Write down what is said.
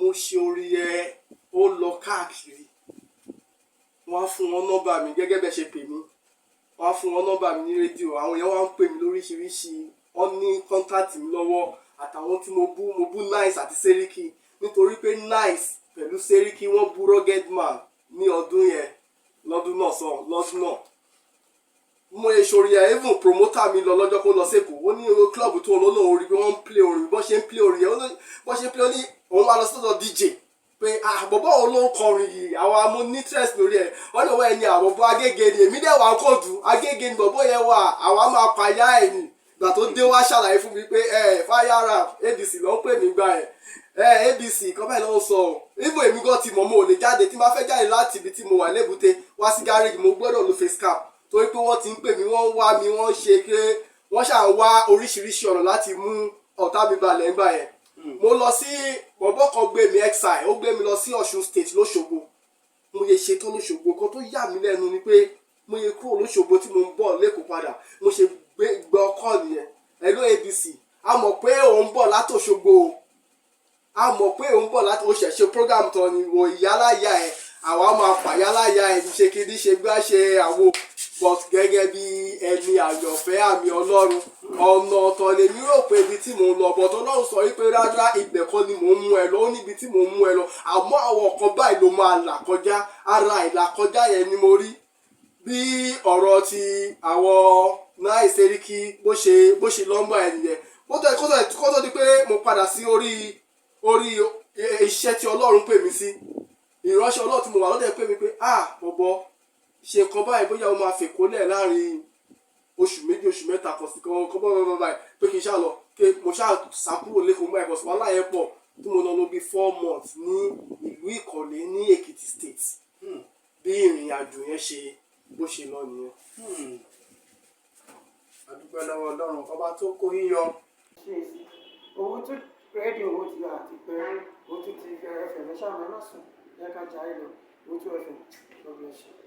Mo ṣe orin yẹn, ó lọ káàkiri. Wọ́n á fún wọn nọ́mbà mi gẹ́gẹ́ bẹ́ẹ̀ ṣe pè mí. Wọ́n á fún wọn nọ́mbà mi ní rédíò. Àwọn èèyàn wá ń pè mí lóríṣiríṣi. Wọ́n ní contact mi lọ́wọ́, àtàwọn tí mo bú. Mo bú Nice àti Seriki, nítorí pé Nice pẹ̀lú Seriki, wọ́n bú Rugged Man ní ọdún yẹn, lọ́dún náà sọ lọ́dún náà. Mo lè ṣorí ẹ. Even promoter mi lọ lọ́jọ́ kó lọ sẹ́kọ̀ọ́, ó ní club tó ń lọ, lóun rí pé wọ́n ń play orin. Bọ́ ṣe ń play orin yẹn, ó ní bọ́ ṣe ń play, ó ní òun wá lọ sọ́dọ̀ DJ pé, "Ah, bọ̀bọ̀ òun ló ń kọrin yìí, àwọn amú ní interest lórí ẹ̀." Wọ́n ní òun ẹni àbọ̀bọ̀ Agége ni. Èmi dẹ̀ wà kóòtù, Agége ni bọ̀bọ̀ yẹn wà, àwa máa pàyà ẹ̀ ní. Ìgbà tó dé, wá ṣàlàyé fún mi pé ẹ fire rap ABC ló ń pè mí gbà ẹ. Ẹ ABC kọ́ báyìí ló ń sọ ọ́. Ibo èmi gan ti mọ̀, mo ò lè jáde. Tí n bá fẹ́ jáde láti ibi tí mo wà lébùté wá sí gáréjì, mo gbọ́dọ̀ lo face cap, torí pé wọ́n ti ń pè mí, wọ́n ń wá mi, wọ́n ń ṣe pé wọ́n ṣà ń wá oríṣiríṣi ọ̀nà láti mú ọ̀tá mi balẹ̀ ńgbà yẹn. Mo lọ sí, bọ̀bọ̀ kan gbé mi, xi ó gbé mi lọ sí Ọ̀ṣun State, lÓṣogbo. Mo yẹ ṣetán lÓṣogbo kan, tó yà mí lẹ́nu ni pé mo yẹ kúrò lÓṣogbo tí mo ń bọ̀ lẹ́kọ̀ọ́ padà, mo ṣe gbé gbọ́ ọkọ̀ nìyẹn. "Hello ABC, a mọ̀ pé òun bọ̀ látÒṣogbo o, a mọ̀ pé òun bọ̀ láti ó ṣẹ̀ṣẹ̀ program tán ni wò. Ìyáláyà ẹ̀, àwa máa pàyáláyà ẹ̀, ṣe kíní, ṣe gbá, ṣe àwo." But gẹ́gẹ́ bí ẹni àyànfẹ́ àmì Ọlọ́run, ọ̀nà ọ̀tọ̀ lèmi rò pé ibi tí mò ń lọ, but Ọlọ́run sọ wípé rárá, ibẹ̀ kọ́ ni mò ń mú ẹ lọ. Ó níbi tí mò ń mú ẹ lọ, àmọ́ àwọn ọ̀kan báyìí ló máa là kọjá. Ara ìlà kọjá yẹn ni mo rí bí ọ̀rọ̀ ti àwọn náà Sẹ́ríkì bó ṣe lọ́mọ ẹ̀ nìyẹn. Kó tó di pé mo padà sí orí iṣẹ́ tí Ọlọ́run pè mí sí, ìránṣẹ́ Ọlọ́run tí mo wà lọ́dẹ̀ pè mí pé, "Ah, bọ̀bọ̀, ṣe nǹkan báyìí, bóyá o máa fèkó lẹ̀ láàrin oṣù 2, oṣù 3 kan sí kan kan báyìí báyìí," pé kí n ṣáà lọ, pé mo ṣáà sá kúrò lẹ́kọ̀ọ́ báyìí, kọ̀sùn wàhálà yẹn pọ̀, tí mo lọ lò bí 4 months ní ìlú Ìkọ̀lé ní Èkìtì State. Bí ìrìn àjò yẹn ṣe bó ṣe lọ nìyẹn. A dúpẹ́ lọ́wọ́ Ọlọ́run ọba tó kó yín yọ. Ṣe é sí owó tó rédíò, owó ti àti pé owó tó ti FM. Ẹ ṣáà má sùn, ẹ ká jayé lọ. Owó tó FM, God bless you.